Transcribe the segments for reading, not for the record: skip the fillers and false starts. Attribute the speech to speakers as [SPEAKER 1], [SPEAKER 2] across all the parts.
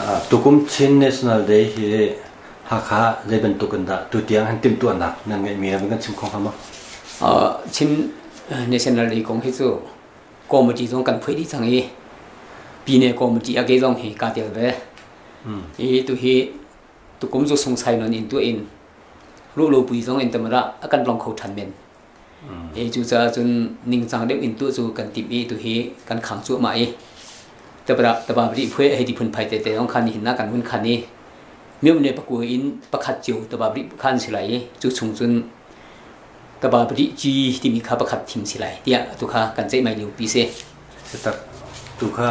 [SPEAKER 1] Tukum Chin National Day hi Hakha zei bantuk in dah tutiang han timhtuahnak nan ngeihmi na kan chim kho hnga maw?
[SPEAKER 2] Chin National Day kong hi cu committee zong kan phuai dih cang i Pine committee a ke zong hi kaa tel ve. I tu hi tukum cu sungsai non in tuah in ruhlo pui zong in tamara a kan long kho ṭhan men. I cucaah cun ningcang deuh in tuah cu kan timh i tuhi kan khang cuahmah i tabara tababri phuai hei ti phunphai tete zong khan nihin ah kan hun khan i myo ne pakua in pakhat cio tababri khan si lai i cu chung cun tababri ci timi kha pakhat thim si lai tiah tu kha kan ceihmai lio pi si.
[SPEAKER 1] Sitak tu kha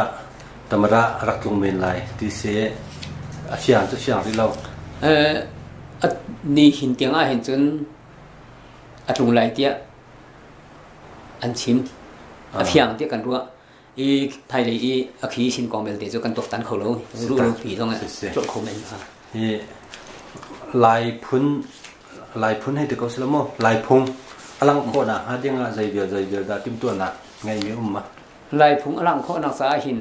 [SPEAKER 1] tamara rak tlung men lai ti si a fiang cu fiang rih lo.
[SPEAKER 2] Ni hin tiang ah hin cun a tlung lai tiah an chim. A fiang tiah kan ruah. I hmailei i a khi sin kong belte cu kan tuaktan kho lo. Ruh pi zong tuah kho men.
[SPEAKER 1] Hi Lai phun Lai phun hei ti ko sila mu Lai phung alang khawhnak hnga ding ah zei vial zei vial dah timhtuahnak ngeimi um ma?
[SPEAKER 2] Lai phung alang khawhnak caah hin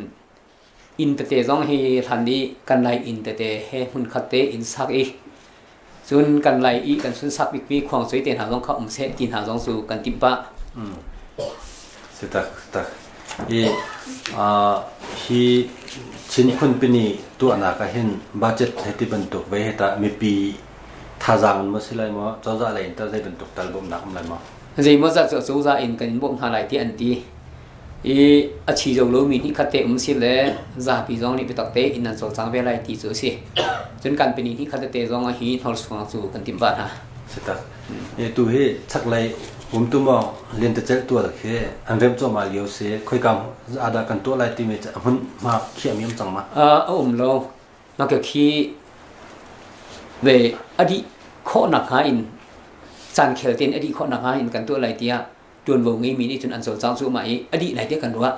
[SPEAKER 2] inn tete zong hi hlan i kan Lai inn tete he hmunkhat te inn sak i cun kan Lai i kan sunsak bikmi khuangcuai te hna zong kha um seh ti hna zong cu kan timh pah.
[SPEAKER 1] Si tak tak. I hi Chin phunpini tuahnak ah hin budget he ti bantuk ve he tah mipi thazaang in maw si lai maw cozah lei in tah zei bantuk tal bawmhnak um lai maw?
[SPEAKER 2] Zeimaw zat cu cozah in kan in bawmh hna lai ti an ti. I a chi zo lomi nih khat te um si le zapi zong nih biatak te in an cawlcang ve lai ti cu a si. Cun kan pini nih khat te zong hi hnorsuang cu kan timh vah hna.
[SPEAKER 1] Sitak. Tu hi chaklei umtu maw lentecelh tual khi an rem cuahmah lio si khoika ah kan tuah lai timi hmun hma khiahmi um cang ma?
[SPEAKER 2] A um lo. Maka khi ve a dih khawhnak hnga in caan khel tein a dih khawhnak hnga in kan tuah lai tiah ṭuanvo ngeimi nih cun an cawlcang cuahmah i a dih lai tiah kan ruah.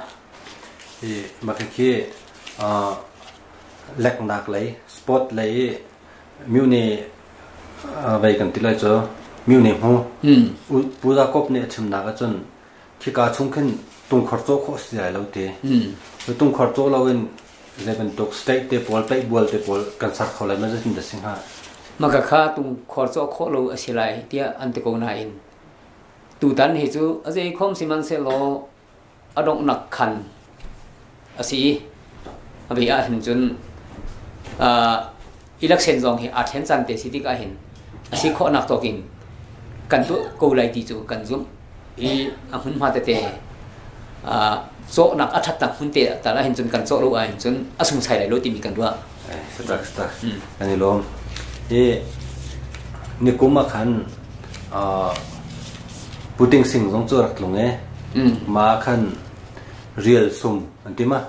[SPEAKER 1] Hi maka khi leknak lei sport lei mune vei kan ti lai cu mune hmu Pu Jacob nih a chimnak ahcun khika chung khin tungkhor cawh khawh si lai lo ti. Tungkhor cawh loin zei bantuk state te pawl paih bual te pawl kan ser kho lai ma zeitin dah si hnga?
[SPEAKER 2] Maka kha tungkhor cawh khawh lo a si lai tiah an ti ko nain Tutan hi cu a zeikhom sihmanhsehlaw a donghnak khan a si i a bei ahhin cun election zong hi aa ṭhen caan te si tikah hin a si khawhnak tawk in kan tuah ko lai ti cu kan zumh i a hmunhma tete cawhnak a ṭhatnak hmun te tal ahhin cun kan cawh lo ahhin cun a sungsai lai lo timi kan ruah.
[SPEAKER 1] Tak tak kan i lawm. Hi nikum ah khan Puting Sing zong cu rak tlung i ma khan rial sum an ti ma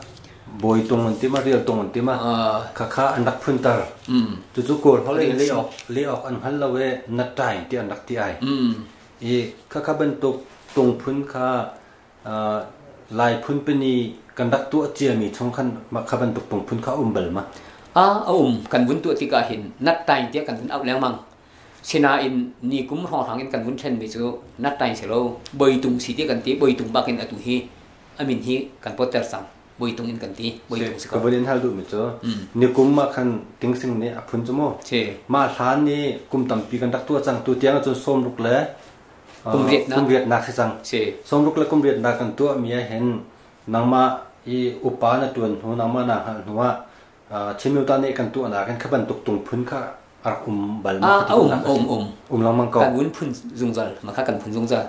[SPEAKER 1] bawi tung an ti ma rial tung an ti ma khakha an rak phuntar. Cucu Kawl holh in le awk le awk an hngal lo i na tain ti an rak ti ai. I khakha bantuk tung phun kha Lai phunpini kan rak tuah ciami chung khan mah kha bantuk tung phun kha a um bal ma?
[SPEAKER 2] A um. Kan vun tuah tikah hin nattain tiah kan vun auh lengmang. Sinain ni kum hrawnghrang in kan vun ṭhenmi cu nattain si lo, boitung si ti kan ti. Boitung bak in atu hi a min hi kan potter cang. Boitung in kan ti. Boitung si ko.
[SPEAKER 1] Ka vun in hal duhmi cu ni kum ah khan tingsing nih a phun cu mu. Mah hlan ni kum tampi kan rak tuah cang. Tu tiang ahcun 60 le
[SPEAKER 2] kum
[SPEAKER 1] riatnak si cang. Sawmruk le kum riatnak kan tuahmi ah hin nangmah i upa na tuan hnu nangmah na hngalh hnu ah Chinmyota nih kan tuahnak hin kha bantuk tung phun kha a rak um bal
[SPEAKER 2] ma? A um um um
[SPEAKER 1] um lengmang ko.
[SPEAKER 2] Kan vun phun zungzal ma kha kan phun zungzal.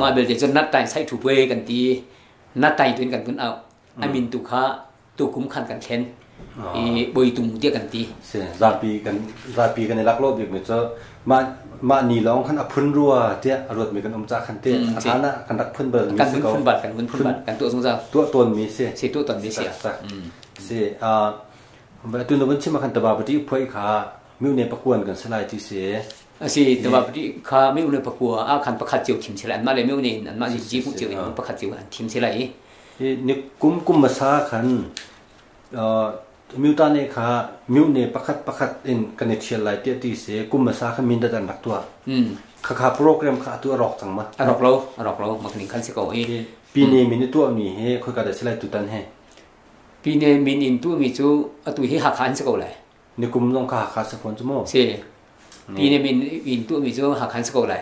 [SPEAKER 2] Mah belte cun nat tai sai thu pue kan ti nat tai tuin kan vun au amin tu kha tukum khan kan thlen i boitung tiah kan ti.
[SPEAKER 1] Si zapi kan zapi kan i lak lo bik mi cu mah mah ni lawng khan a phun rua tiah a ruat mi kan um ca khan te a hlan ah kan rak phun bal mi
[SPEAKER 2] kan vun phun bal kan vun phun bal kan tuah zungzal
[SPEAKER 1] tuah tawn mi si
[SPEAKER 2] si tuah tawn mi si
[SPEAKER 1] si a tu na vun chim khan tababati phoi kha miu ne pakuan kan salai ti si
[SPEAKER 2] asi tababati kha miu ne pakua a khan pakhat cio thim sila an mah le miu ne in an mah ji hu cio in pakhat cio an thim sila i
[SPEAKER 1] Ni kum kum hmasa khan Myutane kha myone pakhat pakhat in kan i ṭhial lai tiah ti si. Kum hmasa khan mindat an rak tuah. Khakha program kha atu a rawk cang ma?
[SPEAKER 2] A rawk lo, a rawk lo. Makning khan si ko i.
[SPEAKER 1] Pine min i tuahmi hi khoika dah si lai tutan hi?
[SPEAKER 2] Pine min in tuahmi cu atu hi Hakha an si ko lai.
[SPEAKER 1] Nikum zong kha Hakha si fawn cu mu.
[SPEAKER 2] Si. Pine min in tuahmi cu Hakha an si ko lai.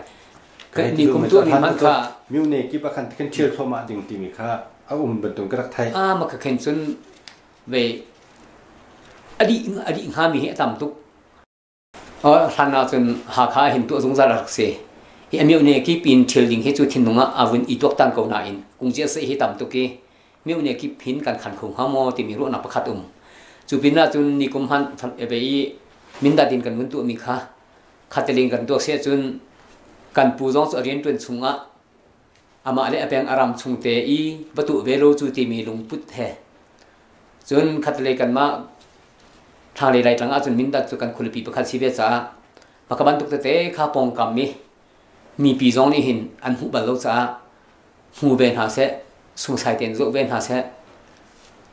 [SPEAKER 2] Nikum tuahmi hmanh kha
[SPEAKER 1] Myone kip ah khan kan ṭhial thluahmah ding timi kha a um bantuk ka rak theih.
[SPEAKER 2] Ah ma kha khen cun ve a dih a dih hngami hi a tam tuk. Hlan ahcun Hakha hin tuah zungzal a rak si. Hi a miohne kip in thil ding hi cu thinlung ah a vun i tuaktan ko nain kungciah seh hi tam tuk i miohne kip hin kan khan kho hnga maw timi ruahnak pakhat um. Cu pin ahcun nikum hmanh ebe i mindat in kan vun tuahmi kha khateling kan tuak si ahcun kan pu zong cu a rianṭuan chungah amah le a peng a ram chung te i va tuah ve lo cu timi lungput he cun khatlei kanmah thlanglei Laitlang ahcun Mindat cu kan khualipi pakhat si ve caah maka bantuk tete kha pawngkam i mipi zong nih hin an hmuh bal lo caah hmu ve hna seh sungsai tein zoh ve hna seh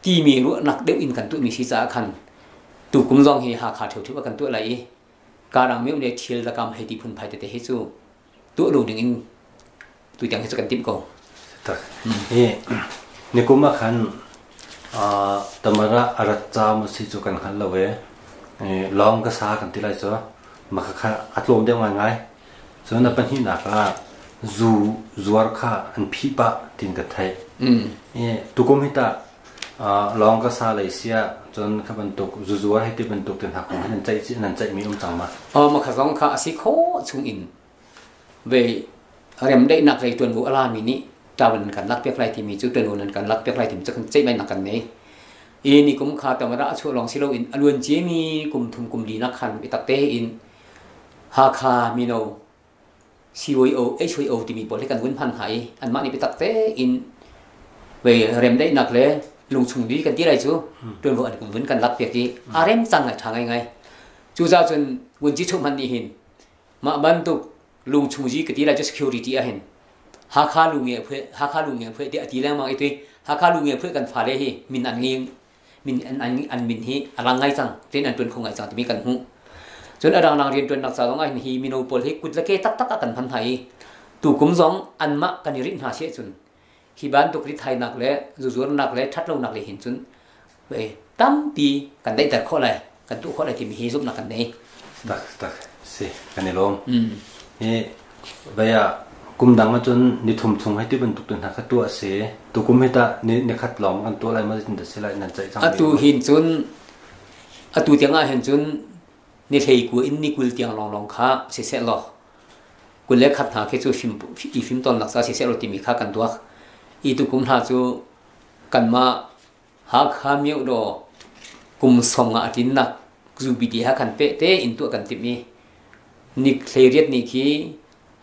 [SPEAKER 2] timi ruahnak deuh in kan tuahmi si caah khan tukum zong hi Hakha ṭheuṭheu a kan tuah lai i karang meuh le thil zakam hei ti phunphai tete hi cu tuah lo ding in tuitiang hi cu kan timh ko.
[SPEAKER 1] Tak. Hi nikum ah khan tamara a rat ca mu si cu kan hngal lo e. Lawng ka sa kan ti lai cu ma kha kha a tlawm deuh ngai ngai. Cun a pahnihnak ah zu zuar kha an phih pah tin ka theih. Tukum hi tah lawng ka sa lei sia cun kha bantuk zu zuar hei ti bantuk te hna kong hi nan ceih nan ceihmi um cang ma?
[SPEAKER 2] Ma kha zong kha a si khawh chung in ve remdaihnak lei ṭuanvo a lami nih ṭavan nan kan lakpiak lai timi cu ṭuanvo nan kan lakpiak lai timi cu kan ceihmainak kan ngei. I ni kum kha tamara a chuah lawng si loin a luan ciami kum thum kum li nak khan biatak tein Hakha mino CYO HYO timi pawl hi kan vun hman hna i anmah nih biatak tein ve remdaihnak le lungchung bi kan ti lai cu ṭuanvo an vun kan lakpiak i a rem cang ngai ṭha ngaingai. Cucaah cun vunci chuh hmanh nih hin Mah bantuk lungchung zi ka ti lai cu security ah hin Hakha lu nge phuai Hakha lu nge phuai ti a ti lengmang i tui Hakha lu nge phuai kan fale hi min an ngei min an, an, an min hi a lang ngai cang rian an tuan kho ngai cang timi kan hmuh cun a dangdang rian tuannak ca zong ah hin hi mino pawl hi kut le ke taktak ah kan hman hna i tukum zong anmah kan i rinh hna si ahcun hi bantuk rithainak le zuzuarnak le ṭhatlonak le hin cun tampi kan daihter khawh lai kan tuah khawh lai timi hi zumhnak kan nei.
[SPEAKER 1] Tak tak si kan i lawm. Hi vaya kum dang ahcun ni thum chung hei ti bantuk tu hna kha tuah si tu kum hi tah ni ni khat lawng kan tuah lai ma tin si lai nan ceih cang.
[SPEAKER 2] Atu hin cun atu tiang ah hin cun ni hlei ku in ni 20 tiang lawnglawng kha siseh law 21 hna khi cu fim i fimtawnnak ca siseh law timi kha kan tuak. I tukum hna cu kanmah Hakha miodaw kum 50 a tlinnak zubiti ha khan peh te in tuah kan timh i ni 18 ni khi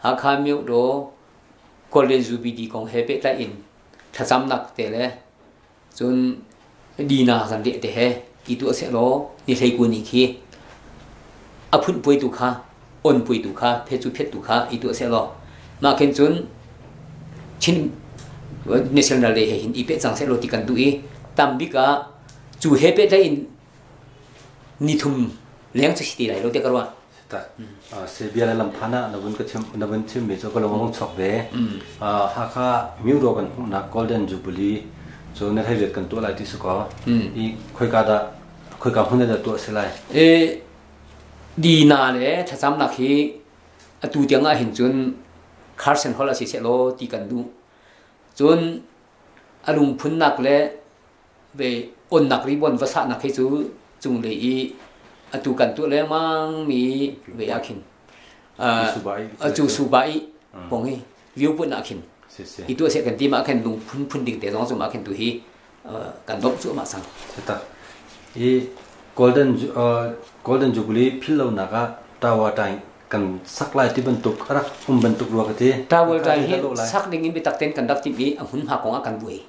[SPEAKER 2] Hakha miodaw Golden Zubidi kong he pehtlai in thlacamnak te le cun dina zan leh te he ti tuah seh law ni 19 ni khi a phunh puai tu kha on puai tu kha phe cu phet tu kha i tuah seh law mah khin cun Chin National Day he hin i peh cang seh law ti kan duh i tam bik ah cu he pehtlaih in ni thum leng cu si ti lai lo tiah ka ruah.
[SPEAKER 1] Tak. Serbia le lamthan ah na vun ka chim na vun chim mi cu ka lung chok ve. Hakha Miro kan hmuhnak Golden Jubilee cu na thei riat kan tuah lai ti su ko. I khoika dah khoika hmun dah tuah si lai?
[SPEAKER 2] E dina le thlacamnak hi atu tiang ah hin cun Carson Hall a si seh law ti kan duh. Cun a lungphunnak le ve onnak ribuan va sahnak hi cu cunglei i atu kan tuah lengmang mi ve ah khin cu suba i pong hi view pun ah khin i tuah seh kan ti ma khin lung phun phun ding te zong cu ma khin tu hi kan bawmh cu ma sang
[SPEAKER 1] tak i golden golden jubilee phil lo nak ah tawa taing kan sak lai ti bantuk rak um bantuk rua ka ti
[SPEAKER 2] tawal tai hi sak ding in bitak ten kan rak tim i a hun ha kong ah kan buai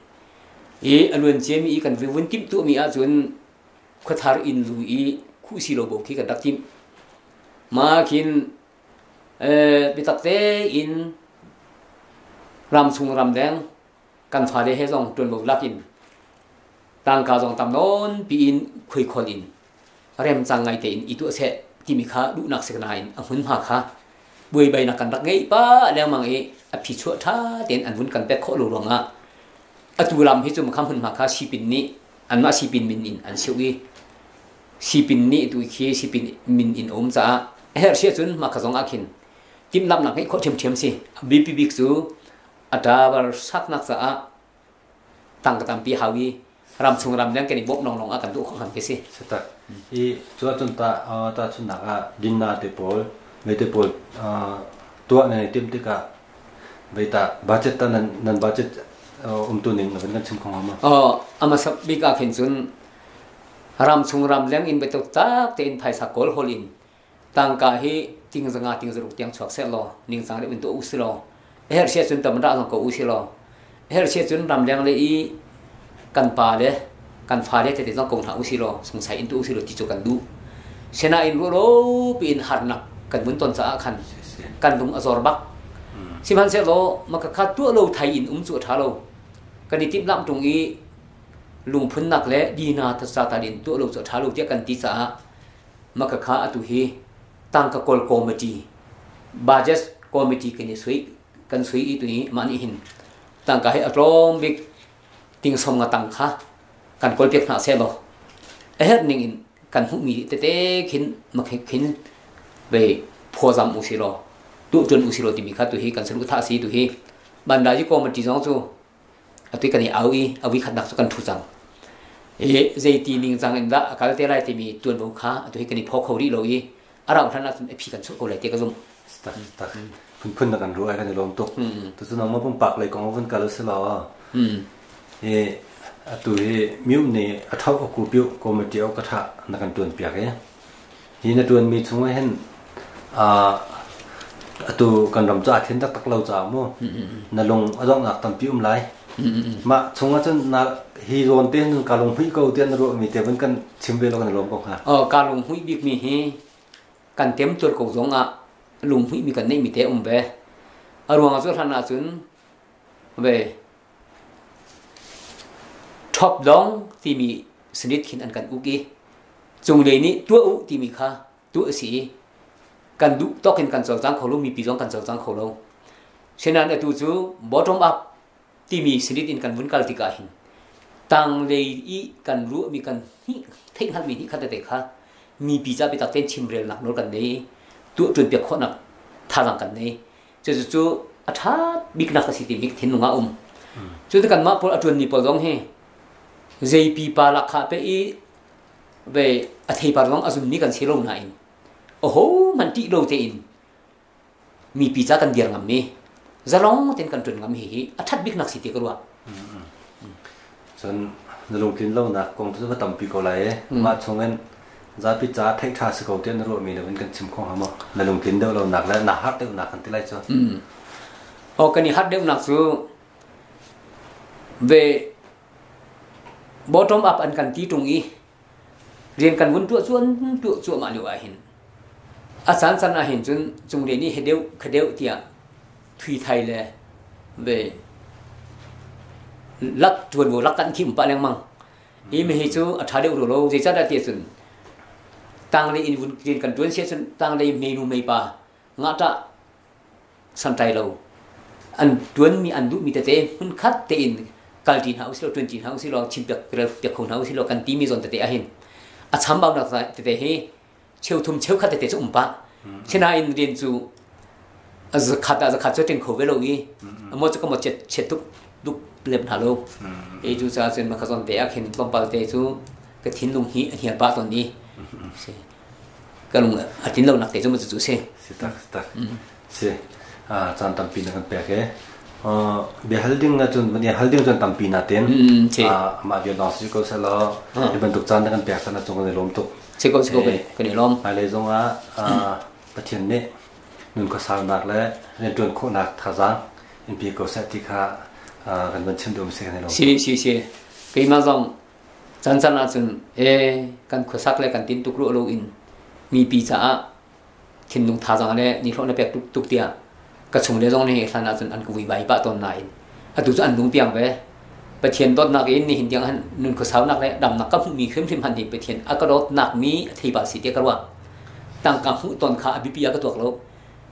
[SPEAKER 2] I a luan ciami i kan vun timhtuahmi ahcun khuathar inn lu i khuhsi lo bo khi kan rak timh. Mah khin biatak tein ramchung ramleng kan fale he zong ṭuanvo lak in tangka zong tam nawn piin khuaikhol in remcang ngai tein i tuah seh timi kha duhnak si nain a hmunhma kha buaibainak kan rak ngeih pah lengmang i a phichuah ṭha tein an vun kan pek khawh lo ruangah atu lam hi cu makham hmunhma kha sipin nih Anmah sipin min in an seuh i sipin nih tu khi sipin min in um caah a herh si ahcun mah kha zong ah khin timhlamhnak ngeih khawh ṭhiamṭhiam si. A biapi bik cu a tower saknak caah tangka tampi hau i ramchung ramleng kan i bawmh lawnglawng ah kan duh khawh hram khi si.
[SPEAKER 1] Tak. I cu ahcun ta tahchunhnak ah dinna te pawl mei te pawl tuah nan i timh tikah veita budget ta nan nan budget umtu ning na van kan chim kho hnga ma?
[SPEAKER 2] Ama sab bik ah khin cun ramchung ramleng in biatak tak tein phaisa kawl hol in tangka hi ting zanga ting zaruk tiang chuak seh law ningcang deuh in tuah u si law herh sia cun tam ra zong ko u si law herh sia cun ramleng le i kan pa le kan fa le tete zong ko hna u si law sungsai in tu u si law ti cu kan duh. Sinain rualo piin harnak kan vun ton caah khan kan lung a zor bak. Sihmanhsehlaw maka kha tuah lo thai in um cu a ṭha lo. Kan i timhlamh ṭung i lungphunnak le dina tasa tal in tuah lo cu a ṭha lo tiah kan ti caah maka kha atu hi tangka kawl committee, budget committee kan i sui kan sui i tu hi mah nih hin tangka hi a tlawm bik ting som nga tang kha kan kawl piak hna seh law a herh ning in kan hmuhmi tete khin makhe khin ve phawzam u si law tu ṭun u si law timi kha tu hi kan salu tha si. Tu hi bandaji committee zong cu atu kan i au i awi khatnak cu kan thu cang i zeiti ning cang in dah a kal te lai timi tuanvo kha atu hi kan i phaw kho rih lo i a rauh hlan ahcun a phi kan chuah ko lai ti ka zumh.
[SPEAKER 1] Tak tak, phunphun na kan ruah kan i lawm tuk. Tu cu nangmah pumpak lei kong vun kal si law i atu hi miu nih a thau aku piu committee au ka tha na kan tuan piak i hi na tuan mi chung hin atu kan ram cu a thin taktak lo caah mu na lung a donghnak tampi um lai. Mah chung ah cun na hi zawn te hin ka lung hmuih ko tiah na ruah mi te vun kan chim ve lo kan lawm ko hnga.
[SPEAKER 2] Oh, ka lung hmuih bik mi hi kan tem tur ko zong ah lung hmuih mi kan neih mi te um ve. A ruang cu hlan ah cun ve top dong timi sanit khin an kan uk i cunglei nih tuah u timi kha tuah a si i kan duh tawk in kan cawlcang kho lo, mipi zong kan cawlcang kho lo. Sinain atu cu bottom up timi sinit in kan vun kal tikah hin tanglei i kan ruahmi, kan theih hngalhmi nih kha tete kha mipi ca biatak tein chimrelnak nawl kan nei, tuah ṭuan piak khawhnak thazaang kan nei. Cucu cu a ṭha biknak a si timi thinlung ah um. Cu kanmah pawl a ṭuanmi pawl zong hi zei pipa lak kha pe i ve a theipar zong a zummi kan si lo nain aho hmanh ṭih lo tein mipi ca kan dir ngam i zalong tein kan ṭun ngam hi hi a ṭhat biknak si ti ka ruah.
[SPEAKER 1] Cun na lungtlin lonak kong cu va tampi ko lai i mah chungin zapi ca theih ṭha si ko tiah na ruahmi lo in kan chim kho hnga maw? Na lungtlin deuh lonak le na harh deuhnak kan ti lai cu.
[SPEAKER 2] Oh, kan i harh deuhnak cu ve bottom up an kan ti ṭung i rian kan vun tuah cuan tuah cuahmah lio ah hin a caan caan ah hin cun cunglei nih he deuh kha deuh tiah thui thai le ve lak tuanvo lak kan khim pah lengmang hi mi hi cu a ṭha deuh ro lo. Zeicahdah ti cun tanglei in vun rian kan ṭuan sia cun tanglei mei nu mei pa ngahṭah santlai lo an ṭuanmi an duhmi tete hmunkhat tein kalṭi hna usih law, ṭuanṭi hna usih law, chim piak piak kho hna usih law kan timi zawn tete ahhin a chambaunak tete hi cheuthum cheukhat tete cu um pah. Sinain rian cu zakhat ah zakhat cu ṭing kho ve lo i mo cu ka mo chet chet tuk duk lem hna lo e. Cu caah cun maka zawn te ah khin tlawmpal te cu ka thinlung hi a hnial pah tawn i ka lung a tlin lo nak te cu ma cu si.
[SPEAKER 1] Si tak tak si. Caan tampi na kan pek e. Bia hal ding na cun bia hal ding cun tampi na ten mah bia lawng si ko selaw hi bantuk caan na kan pek sana cung kan i lawm tuk.
[SPEAKER 2] Si ko, si ko, kan i lawm.
[SPEAKER 1] Hmailei zong ah Pathian nih nun khuasaunak le rianṭuan khawhnak thazaang in pe ko seh ti kha kan van chim duh si, kan i lawm.
[SPEAKER 2] Si si si, keimah zong can can ahcun e kan khuasak le kan tin tuk ruah lo in mipi caah thinlung thazaang le nihlawh na pek tuk tuk tiah ka chung le zong nih hlan ahcun an ka vuivai pah tawn nain atu cu an lung piang ve. Pathian dawtnak in nihin tiang han nun khuasaunak le damnak ka hmuhmi hrimhrim han hi Pathian a ka dawtnak mi a thei si tiah ka ruah. Tangka hmuh ton kha a biapi ah ka tuak lo.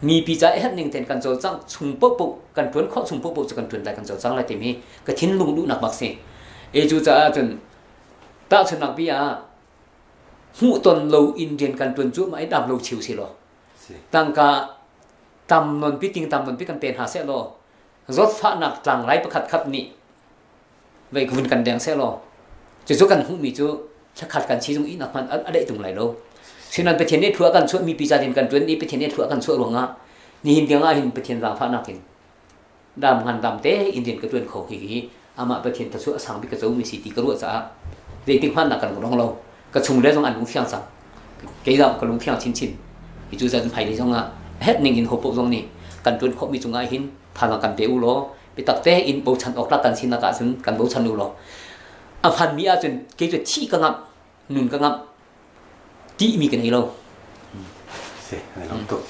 [SPEAKER 2] Mipi ca i herh ning ten kan cawlcangh chung paohpaoh, kan tuan khawh chung paohpaoh cu kan tuan lai, kan cawlcang lai timi ka thinlung duhnak bak si e. Cu caah cun Tahchunhnak bi ah hmuhton lo in rian kan ṭuan cu mah i dam lo cheu si law tangka tam non pi ting tam non pi kan pe hna seh law zawtfahnak tlangrai pakhat khat nih vei vun kan deng seh law cucu kan hmuhmi cu thlakhat kan si zung ihnak hmanh a daih tung lai lo. Sinan Pathian nih thua kan chuah mi pi ca din kan ṭuan i Pathian nih thua kan chuah ruangah nihin tiang ah hin Pathian zaangfahnak in dam ngan dam te in rian ka ṭuan kho. Hi hi amah Pathian thluachuah a sang bik ka co mi si ti ka ruah caah zeitik hmanh nak kan rong lo. Ka chung le zong an lung fiang cang, kei zong ka lung fiang chinchin. Hi cu zan hmailei zong ah het ning in hopo zong nih kan ṭuan khawh mi cungah hin thazaang kan pe u law, biatak te in bochan awk tlak kan sinak ah cun kan bochan u law, a hman mi ahcun kei cu thih ka ngamh, nun ka ngamh, tih mi ka nei lo.
[SPEAKER 1] Si, ai lawm tuk.